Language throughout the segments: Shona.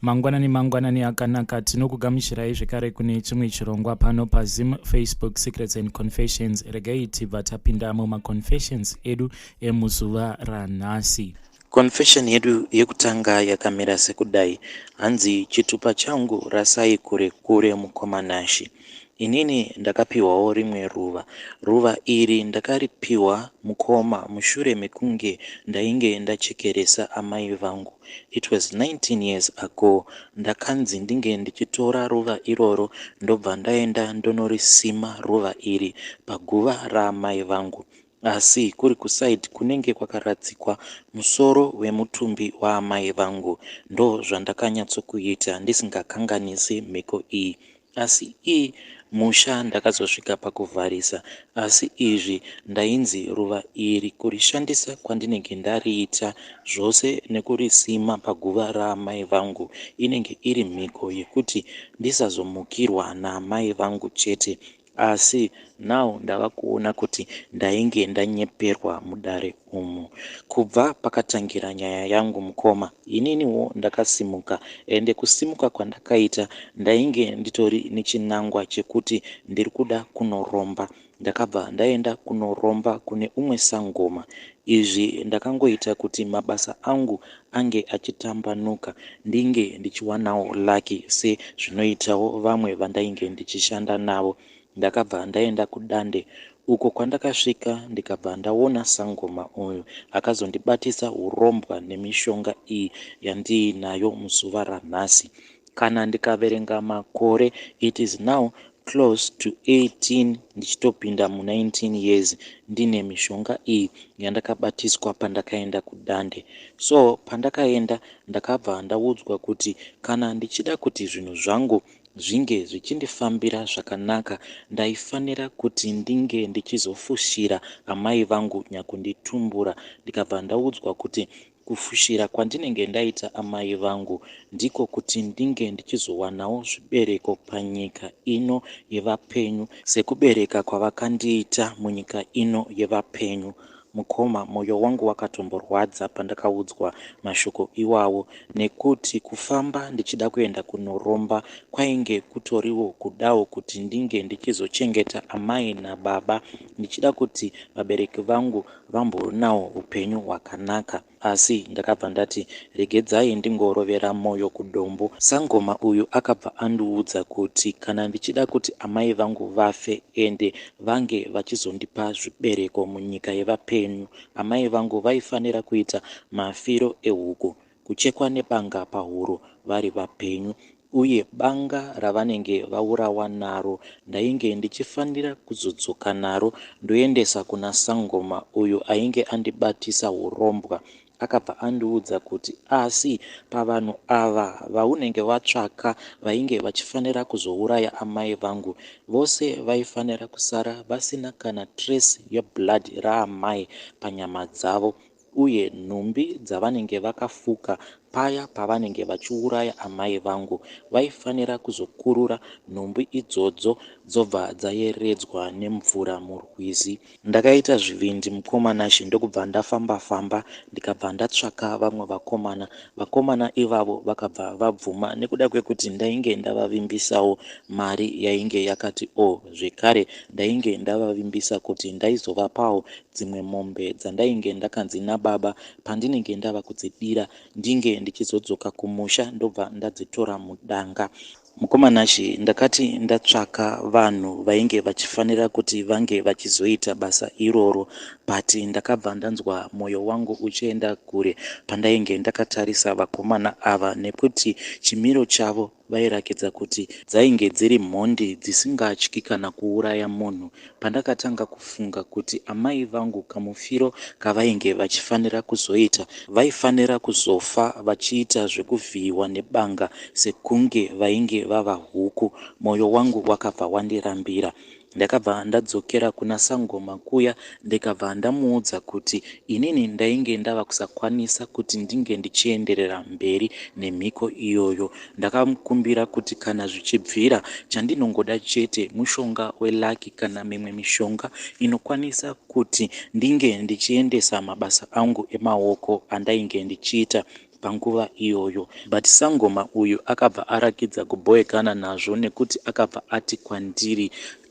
Mangwanani mangwanani akanaka, tinokugamuchirai zvekare kune chimwe chirongwa pano paZim Facebook Secrets and Confessions. Regai tibva tapinda mumaconfessions edu emuzuva ranhasi. Confession yedu yekutanga yakamira sekudai, hanzi chitupa changu rasai kure kure mukoma Nashy. Inini ndakapiwawo rimwe ruva. Ruva iri ndakaripiwa mukoma mushure mekunge ndainge ndachekeresa amai vangu. It was 19 years ago. Ndakanzi ndinge ndichitora ruva iroro ndobva ndaenda ndonorisima ruva iri paguva raamai vangu. Asi kuri kuside kunenge kwakaradzikwa musoro wemutumbi waamai vangu. Ndozvandakanyatsokuita ndisingakanganisi mhiko iyi. Asi ii musha ndakazosvika pakuvharisa asi izvi ndainzi ruva iri kurishandisa kwandinenge ndariita zvose nekurisima paguva raamai vangu inenge iri mhiko yekuti ndisazomukirwa naamai vangu chete asi now ndava kuona kuti ndainge ndanyeperwa mudare umu. Kubva pakatangira nyaya yangu mukoma, ininiwo ndakasimuka ende kusimuka kwandakaita ndainge nditori nechinangwa chekuti ndiri kuda kunoromba. Ndakabva ndaenda kunoromba kune umwe sangoma. Izvi ndakangoita kuti mabasa angu ange achitambanuka ndinge ndichiwanawo lucky sezvinoitawo vamwe vandainge ndichishanda navo. Ndakabva ndaenda kuDande uko kwandakasvika ndikabva ndaona sangoma uyu akazondibatisa hurombwa nemishonga iyi yandiinayo muzuva ranhasi. Kana ndikaverenga makore it is now close to 18 ndichitopinda mu19 years ndine mishonga iyi yandakabatiswa pandakaenda kuDande. So pandakaenda ndakabva ndaudzwa kuti kana ndichida kuti zvinhu zvangu zvinge zvichindifambira zvakanaka ndaifanira kuti ndinge ndichizofushira amai vangu nyakunditumbura ndikabva ndaudzwa kuti kufushira kwandinenge ndaita amai vangu ndiko kuti ndinge ndichizowanawo zvibereko panyika ino yevapenyu sekubereka kwavakandiita munyika ino yevapenyu. Mukoma, moyo wangu wakatomborwadza pandakaudzwa mashoko iwawo nekuti kufamba ndichida kuenda kunoromba kwainge kutoriwo kudawo kuti ndinge ndichizochengeta amai nababa ndichida kuti vabereki vangu vamboonawo upenyu hwakanaka. Asi ndakabva ndati regedzai ndingorovera moyo kudombo. Sangoma uyu akabva andiudza kuti kana ndichida kuti amai vangu vafe ende vange vachizondipa zvibereko munyika yevapenyu, amai vangu vaifanira kuita mafiro ehuku, kuchekwa nebanga pahuro vari vapenyu uye banga ravanenge vaurawa naro ndainge ndichifanira kuzodzoka naro ndoendesa kuna sangoma uyo ainge andibatisa hurombwa. Akabva andiudza kuti asi pavanhu ava vaunenge watsvaka vainge vachifanira kuzouraya amai vangu vose vaifanira kusara vasina kana trace yeblood raamai panyama dzavo uye nhumbi dzavanenge vakafuka paya pavanenge vachiuraya amai vangu vaifanira kuzokurura nhumbi idzodzo dzobva dzayeredzwa nemvura murwizi. Ndakaita zvivindi mukoma Nashe ndokubva ndafamba famba ndikabva ndatsvaka vamwe vakomana. Vakomana ivavo vakabva vabvuma nekuda kwekuti ndainge ndavavimbisawo mari yainge yakati o zvekare ndainge ndavavimbisa kuti ndaizovapawo dzimwe mombe dzandainge ndakanzi nababa pandinenge ndava kudzidira ndinge ndichizodzoka kumusha ndobva ndadzitora mudanga. Mukoma Nashy, ndakati ndatsvaka vanhu vainge vachifanira kuti vange vachizoita basa iroro but ndakabva ndanzwa moyo wangu uchienda kure pandainge ndakatarisa vakomana ava nekuti chimiro chavo vairakidza kuti dzainge dziri mhondi dzisingatyi kana kuuraya munhu. Pandakatanga kufunga kuti amai vangu kamufiro kavainge vachifanira kuzoita vaifanira kuzofa vachiita zvekuvhiyiwa nebanga sekunge vainge vava huku moyo wangu wakabva wandirambira. Ndakabva ndadzokera kuna sangoma kuya ndikabva ndamuudza kuti inini ndainge ndava kusakwanisa kuti ndinge ndichienderera mberi nemhiko iyoyo. Ndakamukumbira kuti kana zvichibvira chandinongoda chete mushonga welucky kana mimwe mishonga inokwanisa kuti ndinge ndichiendesa mabasa angu emaoko andainge ndichiita. panguva iyoyo. But sangoma uyu akabva arakidza kubhoekana nazvo nekuti akabva ati kwandiri,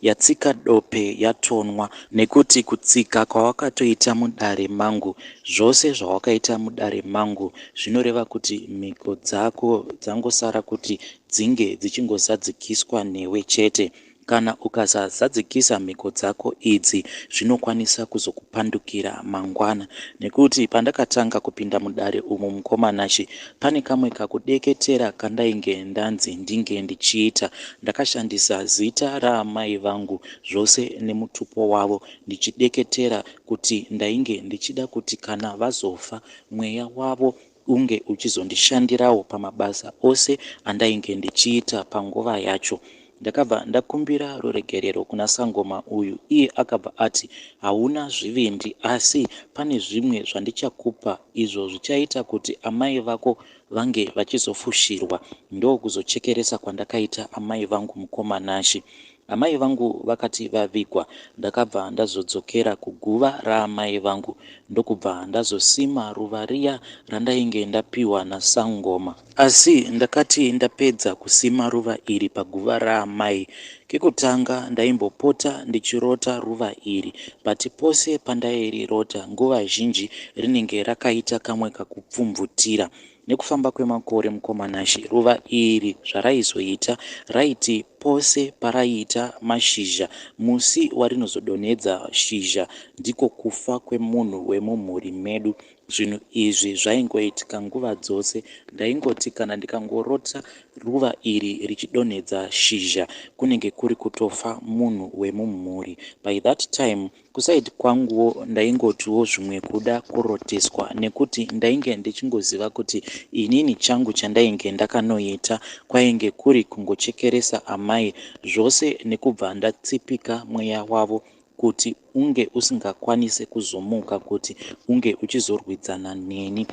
Yatsika dope yatonwa nekuti kutsika kwawakatoita mudare mangu, zvose zvawakaita mudare mangu zvinoreva kuti mhiko dzako dzangosara kuti dzinge dzichingozadzikiswa newe chete. Kana ukasazadzikisa mhiko dzako idzi zvinokwanisa kuzokupandukira mangwana. Nekuti pandakatanga kupinda mudare umu mukoma Nashe pane kamwe kakudeketera kandainge ndanzi ndinge ndichiita. Ndakashandisa zita raamai vangu zvose nemutupo wavo ndichideketera kuti ndainge ndichida kuti kana vazofa mweya wavo unge uchizondishandirawo pamabasa ose andainge ndichiita panguva yacho. Ndakabva ndakumbira ruregerero kuna sangoma uyu iye akabva ati, Hauna zvivindi asi pane zvimwe zvandichakupa izvo zvichaita kuti amai vako vange vachizofushirwa. Ndokuzochekeresa kwandakaita amai vangu mukoma Nashy. Amai vangu vakati vavigwa ndakabva ndazodzokera kuguva raamai vangu ndokubva ndazosima ruva riya randainge ndapiwa nasangoma. Asi ndakati ndapedza kusima ruva iri paguva raamai, kekutanga ndaimbopota ndichirota ruva iri but pose pandairirota nguva zhinji rinenge rakaita kamwe kakupfumvutira. Nekufamba kwemakore mukoma Nashy ruva iri zvaraizoita raiti pose paraiita mashizha musi warinozodonhedza shizha ndiko kufa kwemunhu wemumhuri medu. Zvinhu izvi zvaingoitika nguva dzose ndaingoti kana ndikangorota ruva iri richidonhedza shizha kunenge kuri kutofa munhu wemumhuri. By that time Kuside kwanguwo ndaingotiwo zvimwe kuda kuroteswa nekuti ndainge ndichingoziva kuti inini changu chandainge ndakanoita kwainge kuri kungochekeresa amai zvose nekubva ndatsipika mweya wavo kuti unge usingakwanise kuzomuka kuti unge uchizorwidzana neni.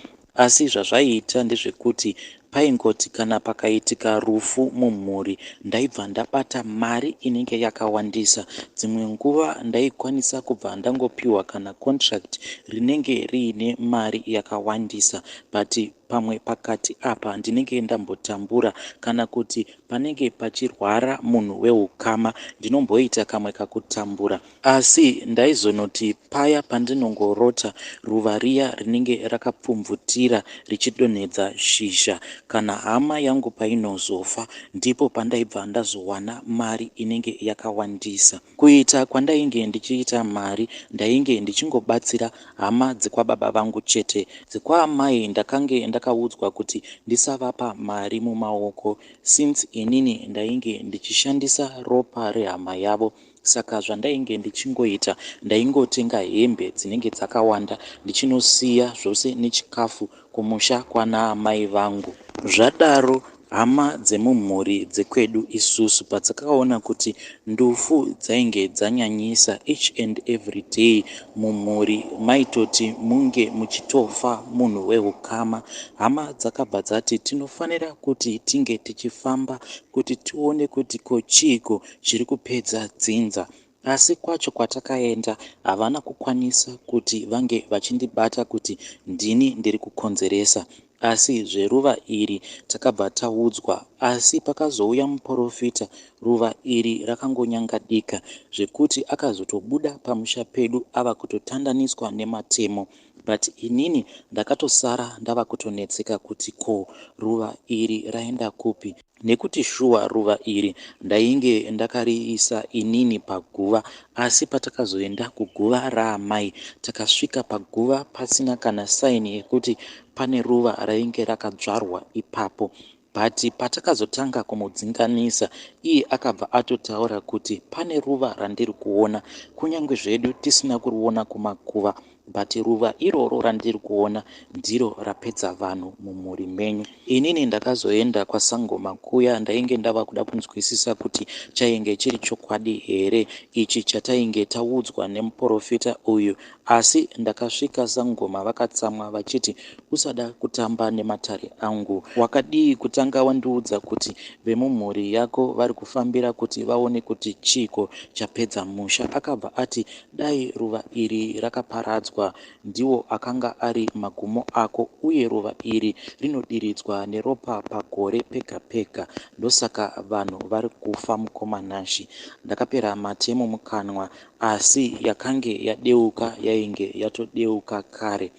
Asi zvazvaiita ndezvekuti paingoti kana pakaitika rufu mumhuri ndaibva ndabata mari inenge yakawandisa. Dzimwe nguva ndaikwanisa kubva ndangopiwa kana contract rinenge riine mari yakawandisa but pamwe pakati apa ndinenge ndambotambura kana kuti panenge pachirwara munhu weukama ndinomboita kamwe kakutambura. Asi ndaizonoti paya pandinongorota ruva riya rinenge rakapfumvutira richidonhedza shizha, kana hama yangu painozofa ndipo pandaibva ndazowana mari inenge yakawandisa. Kuita kwandainge ndichiita mari ndainge ndichingobatsira hama dzekwababa vangu chete. Dzekwaamai ndakange ndakaudzwa kuti ndisavapa mari mumaoko since inini ndainge ndichishandisa ropa rehama yavo Saka zvandainge ndichingoita ndaingotenga hembe dzinenge dzakawanda ndichinosiya zvose nechikafu kumusha kwanaamai vangu. Zvadaro hama dzemumhuri dzekwedu isusu padzakaona kuti ndufu dzainge dzanyanyisa each and every day mumhuri maitoti munge muchitofa munhu wehukama hama dzakabva dzati tinofanira kuti tinge tichifamba kuti tione kuti ko chiiko chiri kupedza dzinza. Asi kwacho kwatakaenda havana kukwanisa kuti vange vachindibata kuti ndini ndiri kukonzeresa. Asi zveruva iri takabva taudzwa asi pakazouya muporofita ruva iri rakangonyangadika zvekuti akazotobuda pamusha pedu ava kutotandaniswa nematemo. But inini ndakatosara ndava kutonetseka kuti ko ruva iri raenda kupi. Nekuti shuwa ruva iri ndainge ndakariisa inini paguva asi patakazoenda kuguva raamai takasvika paguva pasina kana sign yekuti pane ruva rainge rakadzvarwa ipapo but patakazotanga kumudzinganisa iye akabva atotaura kuti pane ruva randiri kuona kunyange zvedu tisina kuriona kumakuva But ruva iroro randiri kuona ndiro rapedza vanhu mumhuri menyu. Inini ndakazoenda kwasangoma kuya ndainge ndava kuda kunzwisisa kuti chainge chiri chokwadi here ichi chatainge taudzwa nemuporofita uyu asi ndakasvika sangoma vakatsamwa vachiti usada kutamba nematare angu. Wakadii kutanga wandiudza kuti vemumhuri yako vari kufambira kuti vaone kuti chiiko chapedza musha. Akabva ati dai ruva iri rakaparadzwa. kudiridzwa ndiwo akanga ari magumo ako uye ruva iri rinodiridzwa neropa pagore pega pega ndosaka vanhu vari kufa mukoma Nashy. Ndakapera mate mumukanwa asi yakange yadeuka yainge yatodeuka kare.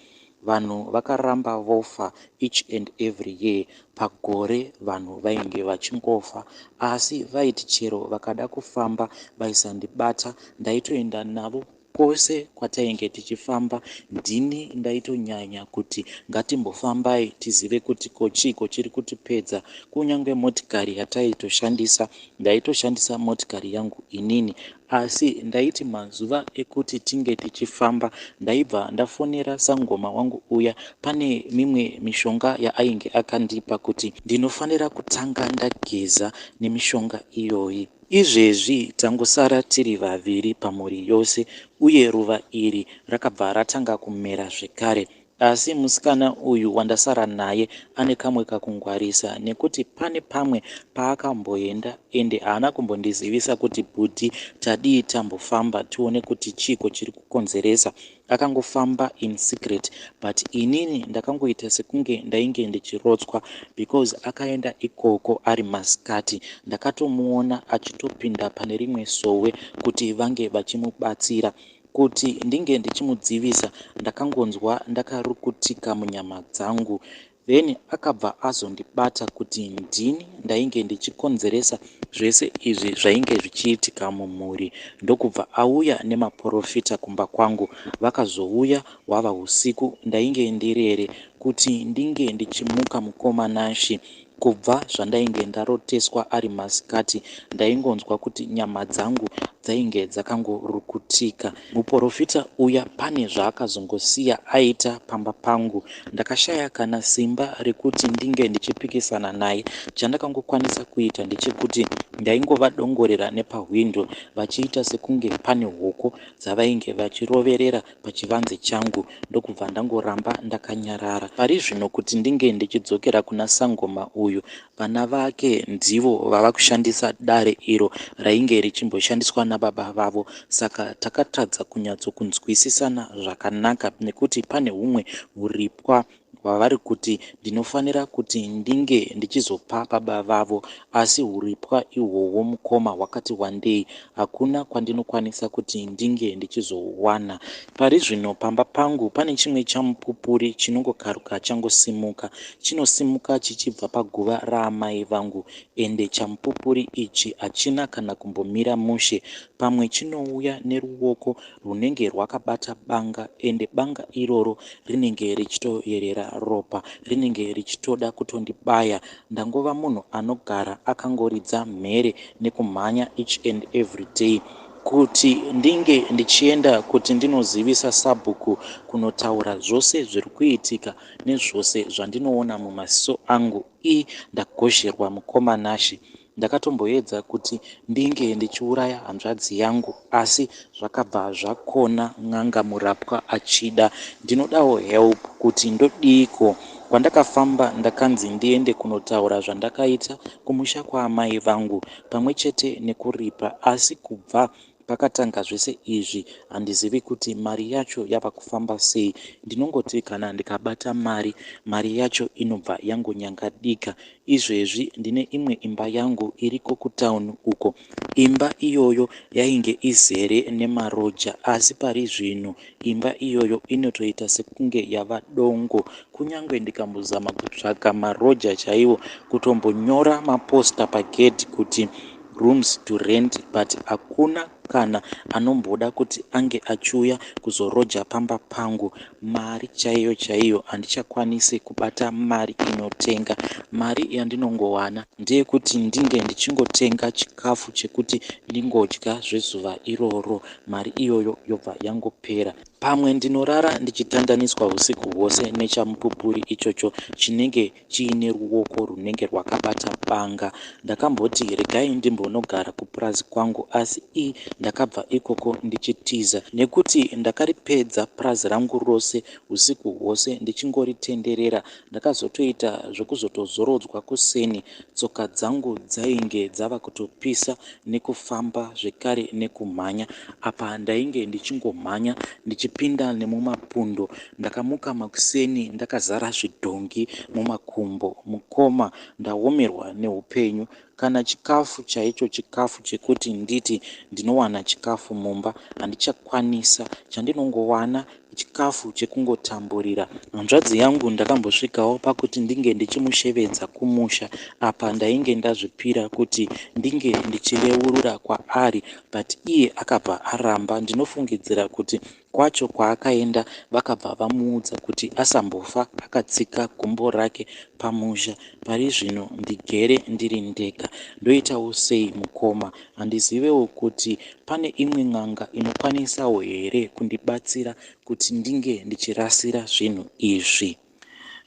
Vanhu vakaramba vofa each and every year pagore vanhu vainge vachingofa asi vaiti chero vakada kufamba vaisandibata ndaitoenda navo kwose kwatainge tichifamba ndini ndaitonyanya kuti ngatimbofambai tizive kuti ko chiiko chiri kutipedza kunyange motikari yataitoshandisa ndaitoshandisa motikari yangu inini asi ndaiti mazuva ekuti tinge tichifamba ndaibva ndafonera sangoma wangu uya pane mimwe mishonga yaainge akandipa kuti ndinofanira kutanga ndageza nemishonga iyoyi. Izvezvi tangosara tiri vaviri pamhuri yose uye ruva iri rakabva ratanga kumera zvekare. Asi musikana uyu wandasara naye ane kamwe kakungwarisa nekuti pane pamwe paakamboenda ende haana kumbondizivisa kuti bhudhi tadii tambofamba tione kuti chiiko chiri kukonzeresa. Akangofamba in secret but inini ndakangoita sekunge ndainge ndichirotswa because akaenda ikoko ari masikati. Ndakatomuona achitopinda pane rimwe sowe kuti vange vachimubatsira. Kuti ndinge ndichimudzivisa ndakangonzwa ndakarukutika munyama dzangu. Then akabva azondibata kuti ndini ndainge ndichikonzeresa zvese izvi zvainge zvichiitika mumhuri ndokubva auya nemaporofita kumba kwangu. Vakazouya hwava husiku ndainge ndirere kuti ndinge ndichimuka mukoma Nashy kubva zvandainge ndaroteswa ari masikati ndaingonzwa kuti nyama dzangu dzainge dzakangorukutika. Muporofita uya pane zvaakazongosiya aita pamba pangu. Ndakashaya kana simba rekuti ndinge ndichipikisana naye. Chandakangokwanisa kuita ndechekuti ndaingovadongorera nepahwindo vachiita sekunge pane hoko dzavainge vachiroverera pachivanze changu ndokubva ndangoramba ndakanyarara. Pari zvino kuti ndinge ndichidzokera kuna sangoma uyu Vana vake ndivo vava kushandisa dare iro rainge richimboshandiswa nababa vavo saka takatadza kunyatsokunzwisisana zvakanaka nekuti pane humwe huripwa hwavari kuti ndinofanira kuti ndinge ndichizopa baba vavo asi huripwa ihwohwo mukoma hwakati wandei hakuna kwandinokwanisa kuti ndinge ndichizohuwana. Pari zvino pamba pangu pane chimwe chamupupuri chinongokaruka changosimuka. Chinosimuka chichibva paguva raamai vangu ende chamupupuri ichi hachina kana kumbomira mushe. Pamwe chinouya neruoko rwunenge rwakabata banga ende banga iroro rinenge richitoyerera ropa, rinenge richitoda kutondibaya. Ndangova munhu anogara akangoridza mhere nekumhanya each and every day kuti ndinge ndichienda kuti ndinozivisa sabhuku kunotaura zvose zviri kuitika nezvose zvandinoona mumaziso angu ii ndagozherwa mukoma Nashy. Ndakatomboedza kuti ndinge ndichiuraya hanzvadzi yangu asi zvakabva zvakona n'anga murapwa achida. Ndinodawo help kuti ndodiiko. Kwandakafamba ndakanzi ndiende kunotaura zvandakaita kumusha kwaamai vangu pamwe chete nekuripa asi kubva pakatanga zvese izvi handizivi kuti mari yacho yava kufamba sei. Ndinongoti kana ndikabata mari, mari yacho inobva yangonyangadika. Izvezvi ndine imwe imba yangu iriko kutown uko. Imba iyoyo yainge izere nemaroja asi pari zvino imba iyoyo inotoita sekunge yava dongo. Kunyange ndikambozama kutsvaka maroja chaiwo, kutombonyora maposter pagedhi kuti rooms to rent but hakuna kana anomboda kuti ange achiuya kuzoroja pamba pangu. Mari chaiyo chaiyo handichakwanise kubata mari inotenga. Mari yandinongowana ndeyekuti ndinge ndichingotenga chikafu chekuti ndingodya zvezuva iroro, mari iyoyo yobva yangopera. Pamwe ndinorara ndichitandaniswa husiku hwose nechamupupuri ichocho chinenge chiine ruoko rwunenge rwakabata banga. Ndakamboti regai ndimbonogara kupurazi kwangu asi ii ndakabva ikoko ndichitiza nekuti ndakaripedza purazi rangu rose husiku hwose ndichingoritenderera. Ndakazotoita zvekuzotozorodzwa kuseni tsoka dzangu dzainge dzava kutopisa nekufamba zvekare nekumhanya. Apa ndainge ndichingomhanya ndichipinda. ndichipinda nemumapundo. Ndakamuka makuseni ndakazara zvidhongi mumakumbo. Mukoma ndaomerwa neupenyu. Kana chikafu chaicho chikafu chekuti nditi ndinowana chikafu mumba handichakwanisa. Chandinongowana chikafu chekungotamburira. Hanzvadzi yangu ndakambosvikawo pakuti ndinge ndichimushevedza kumusha apa ndainge ndazvipira kuti ndinge ndichireurura kwaari but iye akabva aramba. Ndinofungidzira kuti kwacho kwaakaenda vakabva vamuudza kuti asambofa akatsika gumbo rake pamusha. Pari zvino ndigere ndiri ndega. Ndoitawo sei mukoma? Handizivewo kuti pane imwe n'anga inokwanisawo here kundibatsira kuti ndinge ndichirasira zvinhu izvi.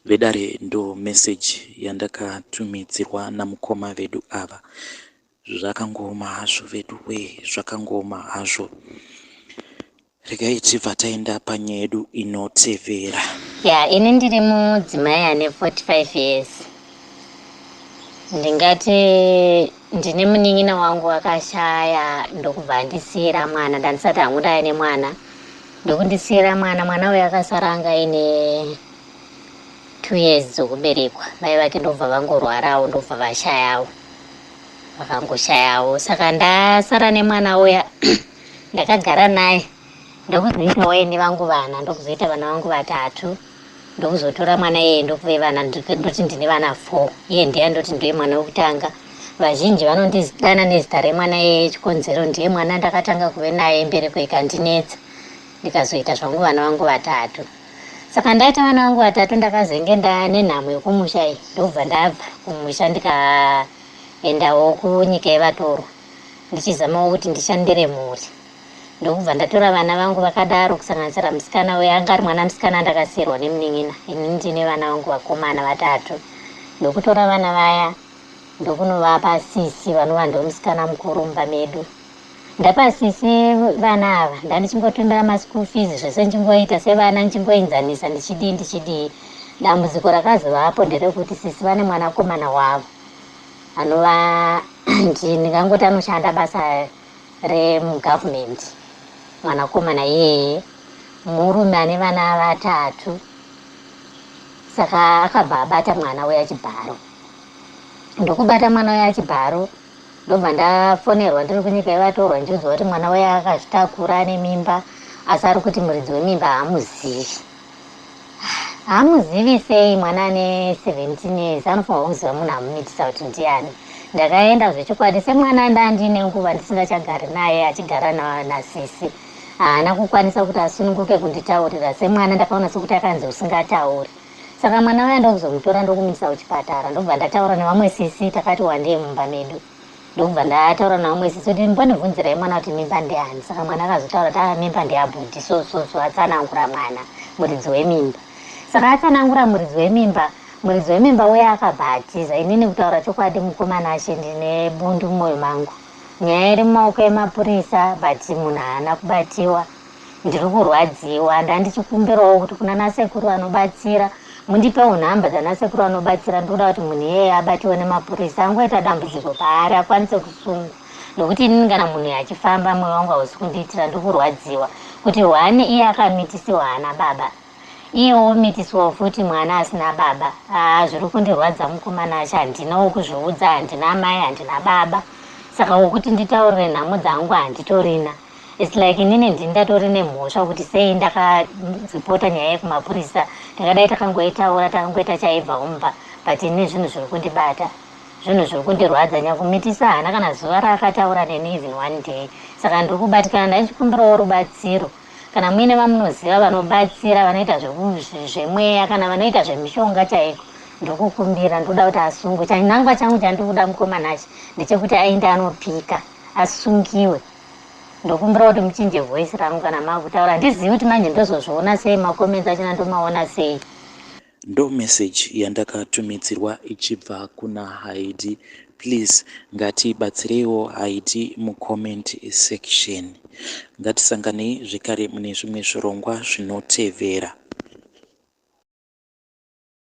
Vedare ndo message yandakatumidzirwa namukoma vedu ava. Zvakangooma hazvo veduwee, zvakangooma hazvo. Regai tibva taenda panyaya yedu inotevera. Ya, ini ndiri mudzimai ane 45 years. Ndingati ndine munin'ina wangu akashaya ndokubva andisiyira mwana. Ndandisati hangu ndave nemwana. Ndokundisiyira mwana, mwana uyu akasara anga aine 2 years dzokuberekwa. Mai vake ndobva vangorwarawo ndobva vashayawo. Vakangoshayawo. Saka ndasara nemwana uya ndakagara naye ndokuzoitawo ini vangu vana ndokuzoita vana vangu vatatu ndokuzotora mwana iyeye ndokuve vana ndoti ndine vana 4 iye ndiye andoti ndiye mwana wekutanga. Vazhinji vanondidana nezita remwana iyeye chikonzero ndiye mwana ndakatanga kuve naye mbereko ikandinetsa ndikazoita zvangu vana vangu vatatu. Saka ndaita vana vangu vatatu ndakazenge ndane nhamo yekumusha iyi ndobva ndabva kumusha ndikaendawo kunyika yevatorwa ndichizamawo kuti ndishandire mhuri. Ndokubva ndatora vana vangu vakadaro kusanganisira musikana uya anga ari mwana musikana andakasiyirwa nemunin'ina ini ndine vana vangu vakomana vatatu. Ndokutora vana vaya ndokunovapa sisi vanova ndomusikana mukuru mumba medu. Ndapa sisi vana ava ndandichingotumira maschool fees zvese ndichingoita sevana ndichingoenzanisa ndichidii ndichidii. Dambudziko rakazovapo nderekuti sisi vane mwanakomana wavo anova ndingangoti anoshanda basa remugovernment mwanakomana iyeye murume ane vana vatatu saka akabva abata mwana uya chibharo ndokubata mwana uya chibharo ndobva ndafonerwa ndiri kunyika yevatorwa ndichiudzwa kuti mwana uya akazvitakura ane mimba asi ari kuti muridzi wemimba haamuzivi. Hamuzivi sei mwana ane 17 years anofanirwa kuziva munhu amumitisa kuti ndiani. Ndakaenda zvechokwadi semwana ndandine nguva ndisingachagari naye achigara nasisi. Haana kukwanisa kuti asununguke kunditaurira semwana ndakaona sekuti akanzi usingatauri. Saka mwana uya ndokuzomutora ndokumutisa kuchipatara ndobva ndataura nevamwe sisi takati wandei mumba medu. Ndokubva ndataura navamwe sisi kuti mbonibvunzirai mwana kuti mimba ndeyani. Saka mwana akazotaura kuti ah mimba ndeyabhudhi so so so atsanangura mwana muridzi wemimba. Saka atsanangura muridzi wemimba, muridzi wemimba uya akabva atiza. Inini kutaura chokwadi mukoma Nashe ndine bundu mumoyo mangu. Nyaya iri mumaoko emapurisa but munhu haana kubatiwa. Ndiri kurwadziwa ndandichikumbirawo kuti kuna nasekuru vanobatsira mundipewo nhamba dzanasekuru vanobatsira ndikuda kuti munhu iyeye abatiwe nemapurisa angoita dambudziko paari akwanise kusungwa nokuti inini kana munhu achifamba moyo wangu hausi kundiitira ndikurwadziwa kuti hwani iye akamitisiwa haana baba iye womitiswawo futi mwana asina baba aa zviri kundirwadza mukomana acho handina wokuzviudza handina amai handina baba saka wokuti nditaurire nhamo dzangu handitorina. It's like inini ndini ndatori nemhosva kuti sei ndakaripota nyaya yekumapurisa takadai takangoitaura takangoita chaibva kumba but ini zvinhu zviri kundibata zvinhu zviri kundirwadza nyakumitisa haana kana zuva raakataura neni even one day saka ndiri kubatikana ndaichikumbirawo rubatsiro kana muine vamunoziva vanobatsira vanoita zvemweya kana vanoita zvemishonga chaiko ndikukumbira ndoda kuti asungwe chinangwa changu chandikuda mukoma Nashe ndechekuti aende anopika asungiwe ndokumbira kuti muchinje voice rangu kana makutaura handizivi kuti manje ndozozviona sei macomments achona ndomaona sei. Ndo message yandakatumidzirwa ichibva kuna Haidi. Please ngatibatsireiwo Haidi mucomment section. Ngatisanganei zvekare mune zvimwe zvirongwa zvinotevera.